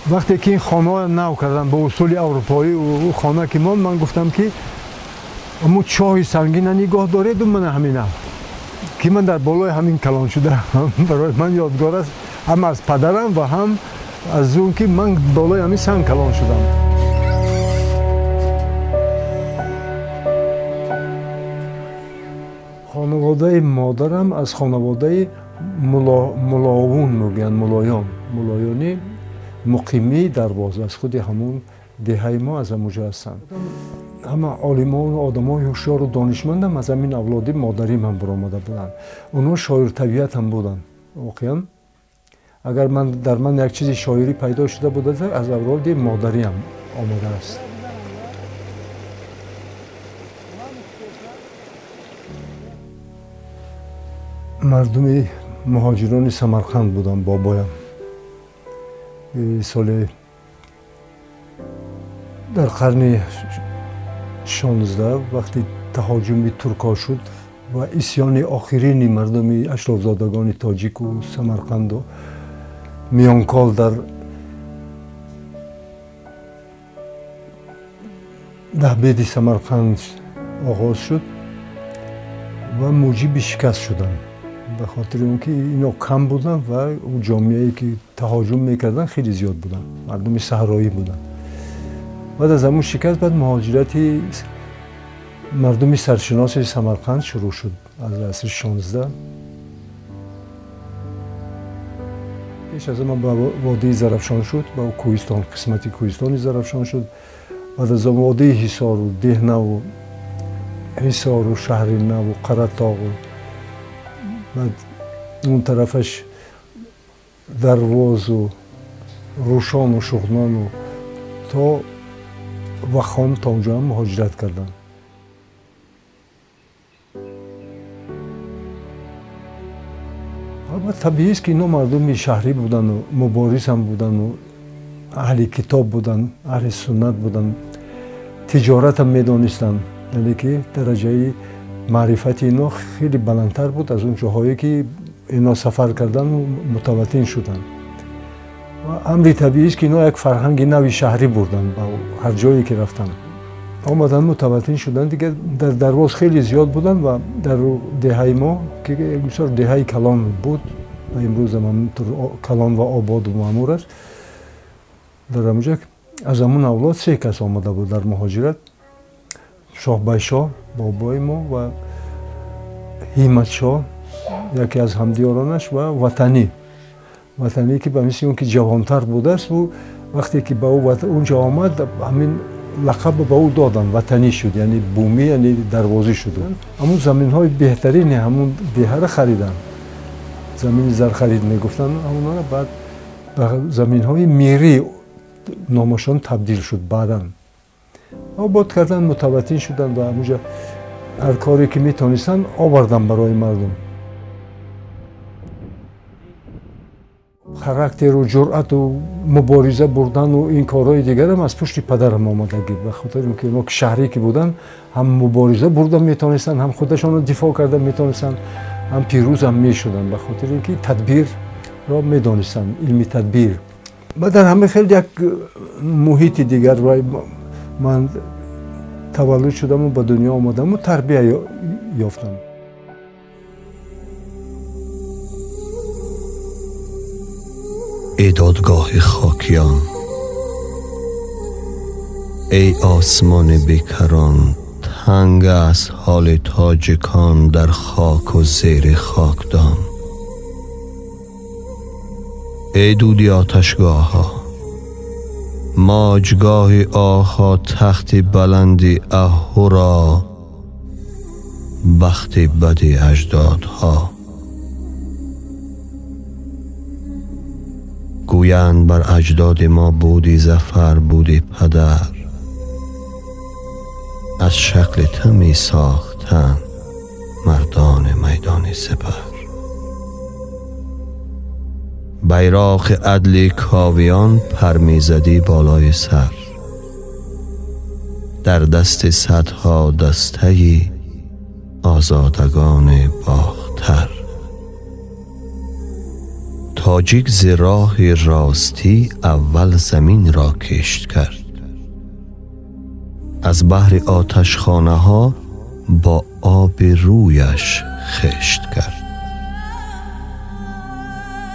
Вақте ки ин хонаҳоро нав карданд бо усули аврупоӣ, хона ки монд, ман гуфтам ки ҳамун чоҳи сангина нигоҳ дореду мана ҳамина ки ман дар болои ҳамин калон шуда, барои ман ёдгор аст ҳам аз падарам ва ҳам аз он ки ман болои ҳамин санг калон шудам. Хонаводаи модарам аз хонаводаи муловун мегӯянд, мулоён, мулоёни муқимии Дарвоз, аз худи ҳамун деҳаи мо, аз ҳамуҷо ҳастанд. Ҳама олимону одамои ҳушёру донишмандам аз ҳамин авлоди модарим ҳам баромада буданд. Онҳо шоиртабиат ҳам буданд. Воқеан агар дар ман як чизи шоирӣ пайдо шуда буда, аз авлоди модариам омадааст. Мардуми муҳоҷирони Самарқанд буданд бобоям. Соли дар қарни 16 вақти таҳоҷуми туркҳо шуд ва исёни охирини мардуми ашрофзодагони тоҷику Самарқанду Миёнкол дар Даҳбеди Самарқанд оғоз шуд ва муҷиби шикаст шуданд, ба хотири он ки ино кам буданд ва ҷомеае ки таҳоҷум мекарданд хеле зиёд буданд, мардуми саҳроӣ буданд. Баъд аз ҳамун шикаст баъд муҳоҷирати мардуми саршиноси Самарқанд шурӯъ шуд аз асри 16. Пеш аз он ба водии Зарафшон шуд, ба кӯҳистон, қисмати кӯҳистони Зарафшон шуд. Баъд аз он водии Ҳисору Деҳнаву Ҳисору шаҳри Наву Қаратоғу, баъд он тарафаш Дарвозу Рӯшону Шуғнону то Вахон, то онҷо ҳам муҳоҷират карданд. Албатта табиист ки ино мардуми шаҳрӣ буданду мубориз ҳам буданду аҳли китоб буданд, аҳли суннат буданд, тиҷоратам медонистанд, яъне ки дараҷаи маърифати ино хеле баландтар буд аз он ҷоҳое ки ино сафар кардану мутаваттин шуданд. Ва амри табиист ки ино як фарҳанги нави шаҳрӣ бурданд ба ҳар ҷое ки рафтанд. Омаданд, мутаваттин шуданд. Дигар дар Дарвоз хеле зиёд буданд ва дар деҳаи мо ки бисёр деҳаи калон буд ва имрӯзам ҳаминтур калон ва ободу маъмур аст, дар ҳамонҷо аз ҳамун авлод се кас омада буд дар муҳоҷират: Шоҳбайшоҳ бобои мо ва Ҳиматшоҳ яке аз ҳамдиёронаш ва Ватанӣ. Ватанӣ ки ба мисли он ки ҷавонтар будааст, ӯ вақте ки ба онҷо омад, ҳамин лақабро ба ӯ доданд, Ватанӣ шуд, яъне бумӣ, яъне дарвозӣ шуд. Ҳамун заминҳои беҳтарини ҳамун деҳаро хариданд, замини зархарид мегуфтанд ҳамонро. Баъд ба заминҳои мирӣ номашон табдил шуд. Баъдан обод карданд, мутаваттин шуданд ва ҳамунҷо ҳар коре ки метавонистанд оварданд барои мардум. Характеру ҷуръату мубориза бурдану ин корҳои дигарам аз пушти падарам омадагӣ, ба хотири он ки онҳо ки шаҳрӣ ки буданд, ҳам мубориза бурда метавонистанд, ҳам худашонро дифоъ карда метавонистанд, ҳам пирӯзам мешуданд, ба хотири ин ки тадбирро медонистанд, илми тадбир. Ба дар ҳама хел як муҳити дигар ва ман таваллуд шудаму ба дунё омадаму тарбия ёфтам. ای دادگاه خاکیان، ای آسمان بیکران، تنگ است حال تاجکان در خاک و زیر خاکدان. ای دودی آتشگاه ها، ماجگاه آها، تخت بلندی اهورا، بخت بدی اجدادها. گویند بر اجداد ما بودی ظفر بودی پدر، از شکل تو می ساختند مردان میدان سپر. بیراق عدل کاویان پر می زدی بالای سر، در دست صدها دسته آزادگان باختر. Тоҷик зи роҳи ростӣ аввал замин ро кишт кард. Аз баҳри оташхонаҳо бо оби рӯяш хишт кард.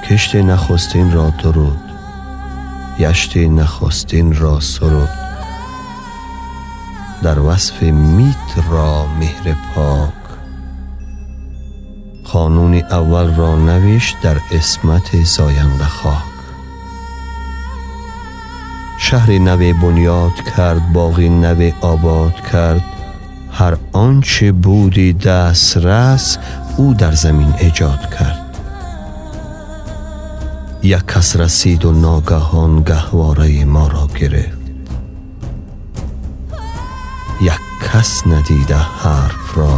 Кишти нахустин ро дуруд, яшти нахустин ро суруд. Дар васфи мит ро меҳри пок, қонуни аввал ро навишт дар исмати зоянда хок. Шаҳри наве бунёд кард, боғи наве обод кард. Ҳар он че буди дастрас ӯ дар замин эҷод кард. Як кас расиду ногаҳон гаҳвораи моро гирифт. Як кас надида ҳарфро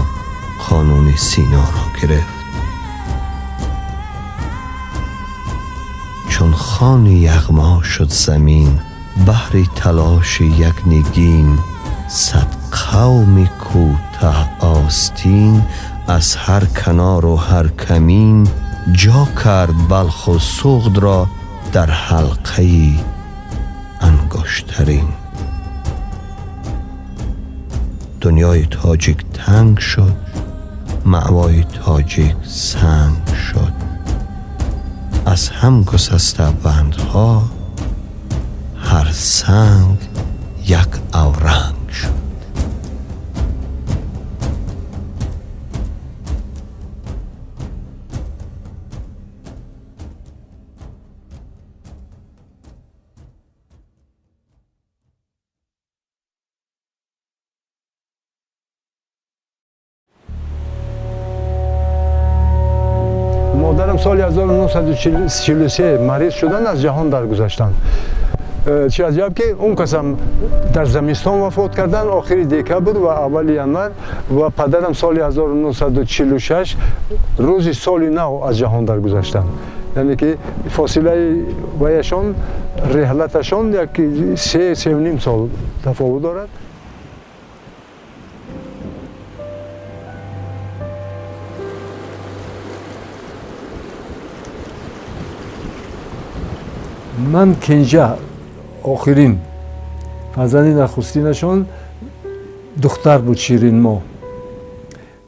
қонуни Синоро гирифт. Чун хони яғмо шуд замин баҳри талоши як нигин, сад қавми кӯтаҳ остин аз ҳар канору ҳар камин ҷо кард Балху Суғдро дар ҳалқаи ангуштарин. Дунёи тоҷик танг шуд, маъвои тоҷик санг шуд. Аз ҳам гусаста бандҳо ҳар санг як авранг шуд. Модарам соли 1943 мариз шудан, аз ҷаҳон даргузаштанд. Чи аҷаб ки он касам дар замистон вафот кардан, охири декабр ва аввали январ, ва падарам соли 1946 рӯзи соли нав аз ҷаҳон даргузаштанд. Яъне ки фосилаи ваяшон, реҳлаташон як 3-3.5 сол тафовут дорад. Ман кенҷа охирин фарзанди нахустинашон духтар буд, Ширинмо.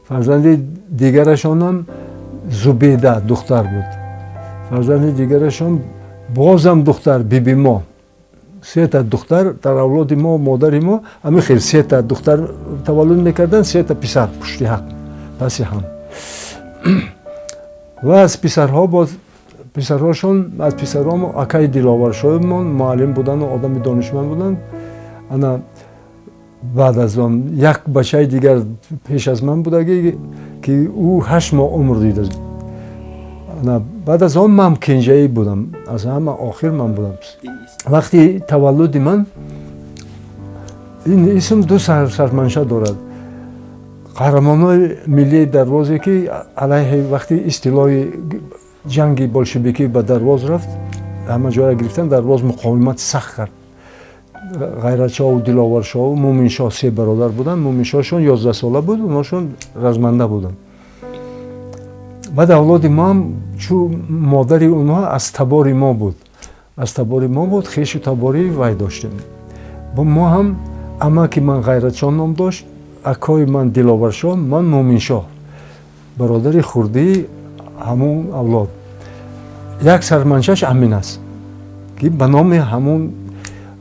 Фарзанди дигарашонам Зубеда духтар буд. Фарзанди дигарашон бозам духтар, Бибимо. Сета духтар дар авлоди мо, модари мо ҳамин хел сета духтар таваллуд мекарданд, сета писар пушти ҳам, паси ҳам. Ва аз писарҳо боз писарҳошон, аз писарҳомо акаи Диловаршоҳмон муаллим будану одами донишманд буданд. Ана баъд аз он як бачаи дигар пеш аз ман будагӣ, ки ӯ 8 моҳ умр дида. Ана баъд аз он ман кенҷаӣ будам, аз ҳама охир ман будам. Вақти таваллуди ман ин исм ду сарманша дорад. Қаҳрамонҳои миллии Дарвозе ки алайҳи вақти истилои ҷанги болшевикӣ ба Дарвоз рафт, ҳама ҷоя гирифтан, Дарвоз муқовимати сахт кард. Ғайратшоҳу Диловаршоҳу Муминшоҳ се бародар буданд. Муминшоҳшон 11 сола буд, онҳошон разманда буданд. Баъд авлоди мо ҳам, чу модари онҳо аз табори мо буд, аз табори мо буд, хешу табори вай доштем. Мо ҳам амаки ман Ғайратшоҳ ном дошт, акои ман Диловаршоҳ, ман Муминшоҳ, бародари хурдии ҳамун авлод. Як сарманшаш амин аст, ки ба номи ҳамун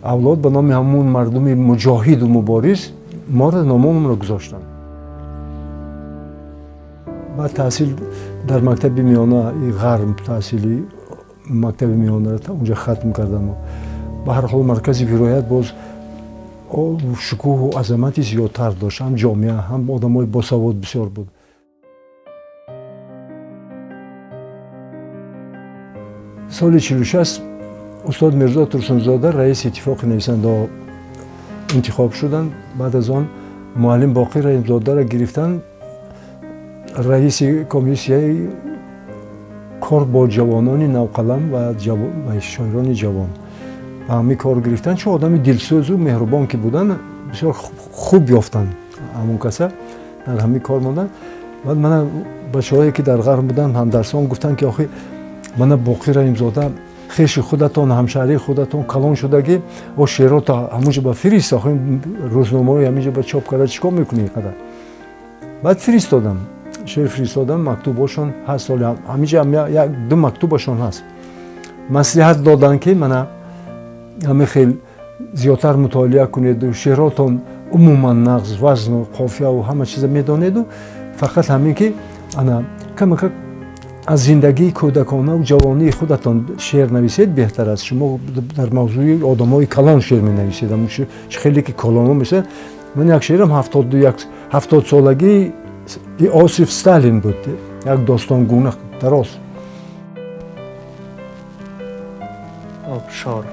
авлод, ба номи ҳамун мардуми муҷоҳиду мубориз моро номонро гузоштанд. Баъд таҳсил дар мактаби миёна ғарб, таҳсили мактаби миёнаро унҷа хатм кардам. Ба ҳар ҳол маркази вилоят боз шукӯҳу азамати зиёдтар дошт, ҳам ҷомеа, ҳам одамои босавод бисёр буд. Соли 46 устод Мирзо Турсунзода раиси иттифоқи нависандаҳо интихоб шуданд. Баъд аз он муаллим Боқир Раҳимзодаро гирифтанд раиси комиссияи кор бо ҷавонони навқалам ва шоирони ҷавон. Ба ҳамин кор гирифтанд, чун одами дилсӯзу меҳрубон ки буданд, бисёр хуб ёфтанд ҳамон каса, дар ҳамин кор монданд. Баъд мана бачаҳое ки дар ғарб буданд, ҳамдарсон гуфтанд ки охи Мана Боқир Раҳимзода, хеши худатон, ҳамшаҳрии худатон, калон шудагӣ, о шеърота ҳамонҷо ба фирист, рӯзномаҳои ҳаминҷо ба чоп карда, чӣ кор мекунӣ инқадар? Баъд фиристодам, шеър фиристодам, мактубошон ҳаст, ҳоли ҳаминҷа як ду мактубашон ҳаст. Маслиҳат доданд, ки мана ҳамин хел зиёдтар мутолиа кунеду шеъротон умуман нағз, вазну қофияву ҳама чиза медонеду, фақат ҳамин ки ана камака аз зиндагии кӯдаконаву ҷавонии худатон шеър нависед беҳтар аст. Шумо дар мавзӯи одамои калон шеър менависед, чӣ хеле ки калонҳо мешавад. Ман як шеърам 70-солагии Иосиф Сталин буд, як достонгуна дароз. Обшор.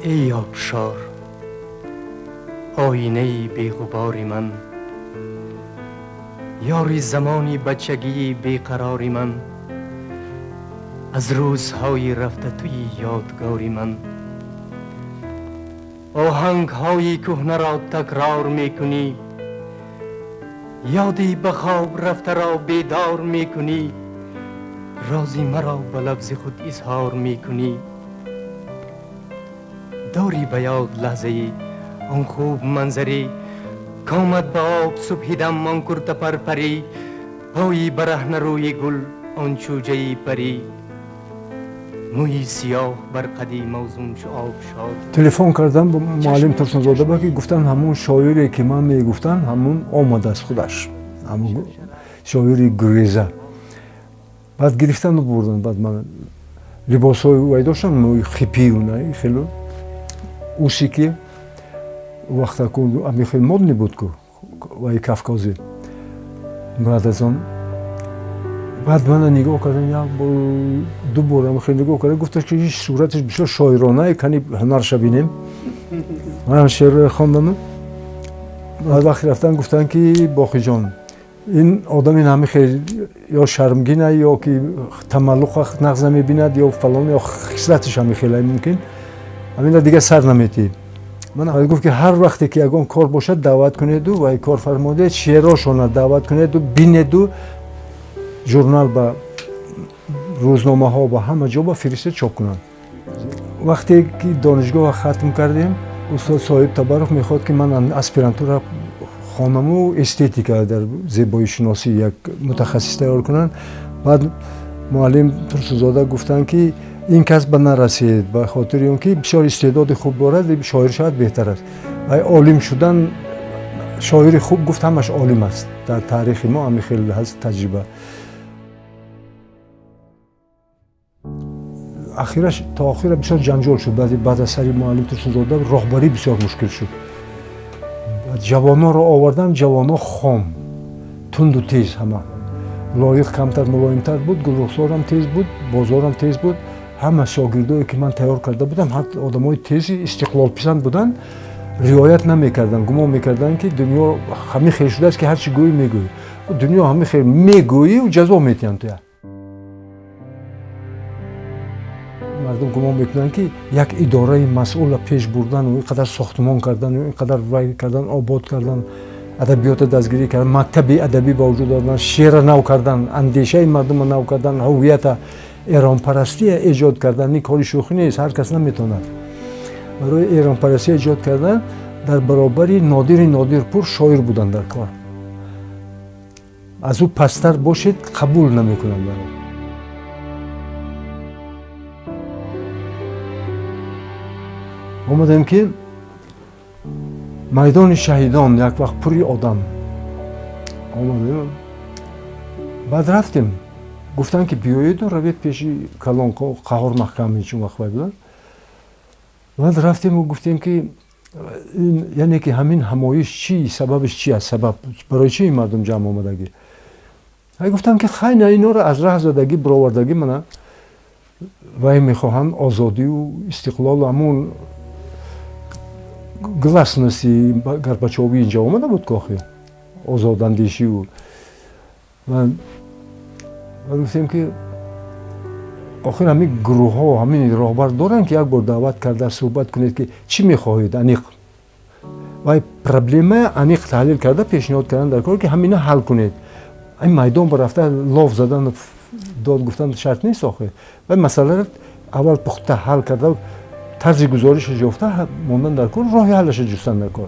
Эй обшор, оинаи беғубори ман, ёри замони бачагии беқарори ман, аз рӯзҳои рафта туи ёдгори ман, оҳангҳои кӯҳнаро такрор мекунӣ, ёди ба хоб рафтаро бедор мекунӣ, рози маро ба лафзи худ изҳор мекунӣ. Дорӣ ба ёд лаҳзаи он хуб манзарӣ, комад ба об субҳи дам он курта парпарӣ, пои бараҳна рӯи гул он чӯҷаи парӣ, мӯи сиёҳ бар қади мавзун чу обшор. Телефон кардам ба муаллим Турсунзода, ба ки гуфтанд, ҳамун шоире ки ман мегуфтам, ҳамун омадааст худаш, ҳамун шоири гуреза. Баъд гирифтану бурданд. Баъд ман либосҳои вай доштам, мӯи хипию хело усики вақтаку ами хел модный буд ку вай кавкозӣ. Баъд аз он баъд мана нигоҳ кардам, як бор, ду бор ам хел нигоҳ кардам, гуфташ ки сураташ бисёр шоиронае, кани ҳунарша бинем. Манам шеърро хондаму баъд вақте рафтан, гуфтанд ки Боқиҷон, ин одам ин ҳами хел ё шармгина, ё ки тамаллуқа нағз намебинад, ё фалон, ё хислатиш ҳами хелай, мумкин ҳамина дигар сар наметиҳ. Ман гуфт ки ҳар вақте ки ягон кор бошад, даъват кунеду вай кор фармодед, шеърошона даъват кунеду бинеду, журнал ба рӯзномаҳо ба ҳама ҷо ба фиристед, чоп кунанд. Вақте ки донишгоҳро хатм кардем, устод Соҳиб Табаров мехоҳад ки ман аспирантура хонаму эстетика дар зебоишиносӣ як мутахассис тайёр кунанд. Баъд муаллим Турсунзода гуфтанд ки ин кас ба нарасед, ба хотири он ки бисёр истеъдоди хуб дорад, шоир шавад беҳтар аст. Вай олим шудан, шоири хуб, гуфт, ҳамаш олим аст, дар таърихи мо ҳами хел ҳаст таҷриба. Ахираш то охира бисёр ҷанҷол шуд. Баъд аз сари муаллим Турсунзода роҳбарӣ бисёр мушкил шуд. Ҷавононро овардан, ҷавонҳо хом, тунду тез ҳама. Лоиқ камтар мулоимтар буд, Гулрухсорам тез буд, Бозорам тез буд. Ҳама шогирдое ки ман тайёр карда будам, одамои тези истиқлолписанд буданд, риоят намекарданд, гумон мекарданд ки дунё ҳамин хел шудааст ки ҳарчи гӯӣ мегӯӣ. Дунё ҳамин хел мегӯӣ, ҷазо метиҳанд туя. Мардум гумон мекунанд ки як идораи масъула пеш бурдану ин қадар сохтмон кардану ин қадар вай кардан, обод кардан, адабиётро дастгирӣ кардан, мактаби адабӣ ба вуҷуд овардан, шеъра нав кардан, андешаи мардумро нав кардан, ҳуввията, эронпарастия эҷод кардан, ин кори шӯхӣ нест, ҳар кас наметавонад. Барои эронпарастия эҷод кардан дар баробари Нодири Нодирпур шоир будан дар кор. Аз ӯ пасттар бошед, қабул намекунанд баро. Омадем ки майдони шаҳидон як вақт пури одам омадем. Баъд рафтем, гуфтанд ки биёеду равед пеши калон Қаҳор Маҳкам, чун вақт вай буданд. Баъд рафтему гуфтем ки яъне ки ҳамин ҳамоиш чӣ сабабиш чи аст, сабаб барои чӣ ин мардум ҷамъ омадагӣ? Ай гуфтам ки хай, на, инора аз раҳ задагӣ, бировардагӣ, мана вай мехоҳанд озодию истиқлолу ҳамун гласности Горбачови инҷа омада буд кохи озодандешиву. Гуфтем ки охир ҳамин гурӯҳҳо ҳамин роҳбар доранд ки як бор даъват карда суҳбат кунед ки чӣ мехоҳед аниқ, вай проблемая аниқ таҳлил карда пешниҳод кардан дар кор ки ҳамина ҳал кунед. Ин майдон ба рафта лов задан, дод гуфтан шарт нест охир. Ва масъаларо аввал пухта ҳал карда, тарзи гузоришаш ёфта мондан дар кор, роҳи ҳалаша ҷустан дар кор.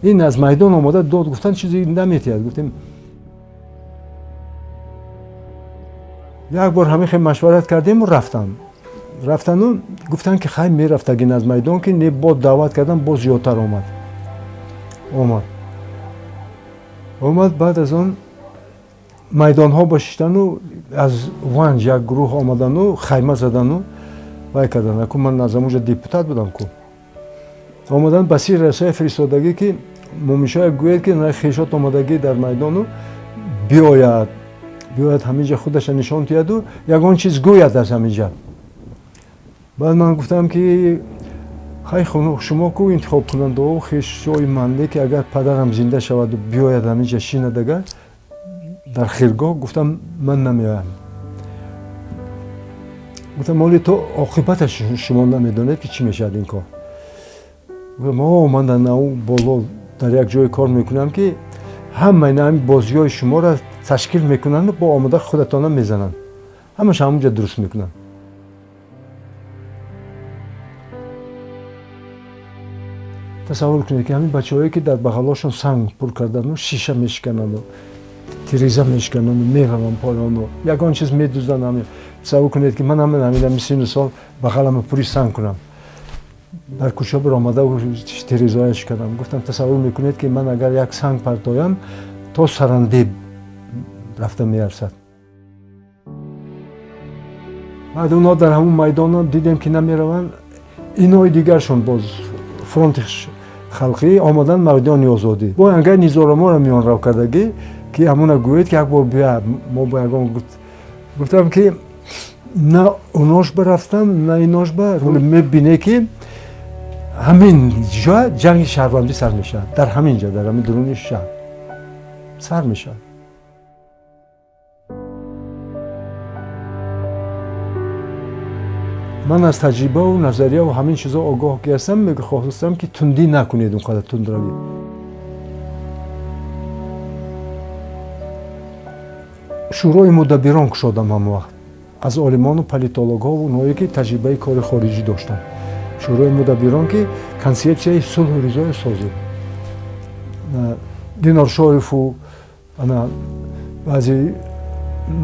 Ин аз майдон омода дод гуфтан чизе наметиҳад. Гуфтем як бор ҳамин хел машварат кардему рафтам. Рафтану гуфтанд ки хай мерафтагин аз майдон, ки не, боз даъват кардам, боз зиёдтар омад. Омад баъд аз он майдонҳо бошиштану аз Ванҷ як гурӯҳ омадану хайма задану вай кардан. Аку ман аз ҳамонҷо депутат будам ку. Омадан ба сир расоя фиристодагӣ, ки Муминшоев гӯяд, ки хешот омадагӣ дар майдону биёяд, биёяд ҳаминҷа худаша нишон диҳаду ягон чиз гӯяд аз ҳаминҷа. Баъд ман гуфтам, ки хай шумо ку интихобкунандаҳо хешои ман, ки агар падарам зинда шаваду биёяд ҳаминҷа шинад агар дар хиргоҳ, гуфтам ман намеоям. Гуфтам оли то оқибаташ шумо намедонед, ки чӣ мешавад ин кор. Гуфтам о ман дар нав боло дар як ҷое кор мекунам, ки ҳамаи ҳамин бозиҳои шуморо ташкил мекунанду бо омода худатона мезананд, ҳамаш ҳамонҷа дуруст мекунанд. Тасаввур кунед, ки ҳамин бачаҳое, ки дар бағалҳошон санг пур кардану шиша мешикананду тиреза мешикананду мераванд поёну ягон чиз медузданд. Ҳамин тасаввур кунед, ки ман ҳамин ҳамин сину сол бағалама пури санг кунам, дар кӯча биромада тирезаҳоя шиканам. Гуфтам тасаввур мекунед, ки ман агар як санг партоям, то Сарандеб рафта меарсад. Баъд онҳо дар ҳамун майдона дидем, ки намераванд. Инои дигаршон боз фронти халқӣ омадан майдони озодӣ. Бо ангай низораморо миёнрав кардагӣ, ки ҳамуна гӯед, ки як бор бия мо бо ягон. Гуфтам, ки на унош ба рафтам, на инош ба. Мебине, ки ҳамин ҷо ҷанги шаҳрвандӣ сар мешавад, дар ҳамин ҷо, дар ҳамин дуруни шаҳр сар мешавад. Ман аз таҷрибаву назарияву ҳамин чизо огоҳ ки ҳастам, мехостам, ки тундӣ накунед, он қадар тундравӣ. Шӯрои мудаббирон кушодам ҳамон вақт аз олимону политологҳо, онҳое ки таҷрибаи кори хориҷӣ доштанд. Шӯрои мудаббирон, ки консепсияи сулҳу ризоя созем. Диноршоеву ана баъзе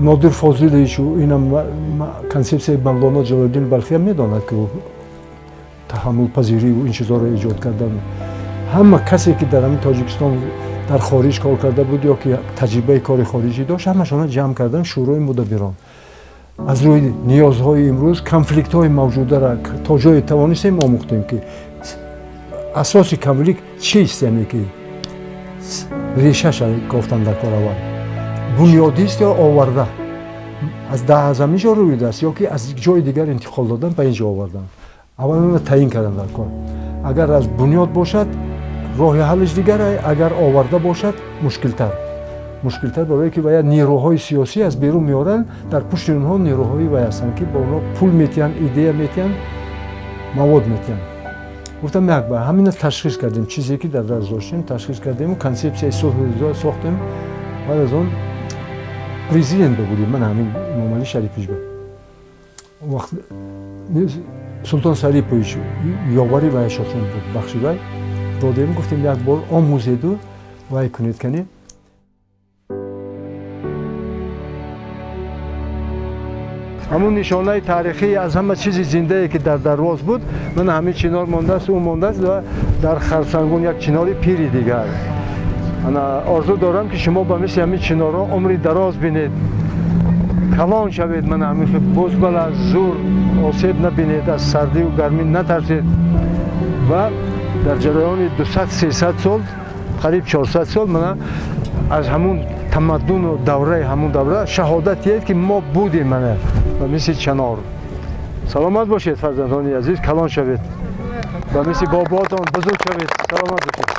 Нодир Фозиловичу инам консепсияи Мавлоно Ҷалолиддин Балхиям медонад, ки таҳаммулпазирию ин чизҳоро эҷод кардан. Ҳама касе, ки дар ҳамин Тоҷикистон дар хориҷ кор карда буд ё ки таҷрибаи кори хориҷӣ дошт, ҳамашонро ҷамъ кардан шӯрои мудаббирон. Аз рӯи ниёзҳои имрӯз конфликтҳои мавҷударо то ҷое тавонистем омӯхтем, ки асоси конфликт чист, яъне ки решаша кофтан дар кор аввал бунёдист ё оварда, аз ҳамин ҷо рӯидааст ё ки аз ҷои дигар интиқол додан ба ин ҷо овардан. Аввал онро таъин кардан дар кор. Агар аз бунёд бошад, роҳи ҳаллиш дигар, агар оварда бошад, мушкилтар. Мушкилтар барое ки вая нерӯҳои сиёсӣ аз берун меоранд, дар пушти онҳо нерӯҳои вай ҳастанд, ки ба онҳо пул метиҳанд, идея метиҳанд, мавод метиҳанд. Гуфтам як ба ҳамина ташхис кардем, чизе ки дар даст доштем ташхис кардему консепсияи сулҳу ризоя сохтем. Баъд аз он президент будем, ман ҳамин Эмомалӣ Шарипович буд. Он вақт Султон Сарипович ёвари вайшошон буд, бахши вай додем, гуфтем як бор омӯзеду вай кунед кани. Ҳамун нишонаи таърихӣ аз ҳама чизи зиндае, ки дар Дарвоз буд, ман ҳамин чинор мондааст, ӯ мондааст ва дар Харсангун як чинори пири дигар. Ана орзу дорам, ки шумо ба мисли ҳамин чинорҳо умри дароз бинед, калон шавед, ман ҳамин бузбала зур осеб набинед, аз сардиву гармӣ натарсед ва дар ҷараёни 200-300 сол, қариб 400 сол, мана аз ҳамун тамаддуну давраи ҳамун давра шаҳодат диҳед, ки мо будем, мана ба мисли чанор. Саломат бошед, фарзандони азиз, калон шавед, ба мисли бобоатон бузург шавед. Саломат бошед.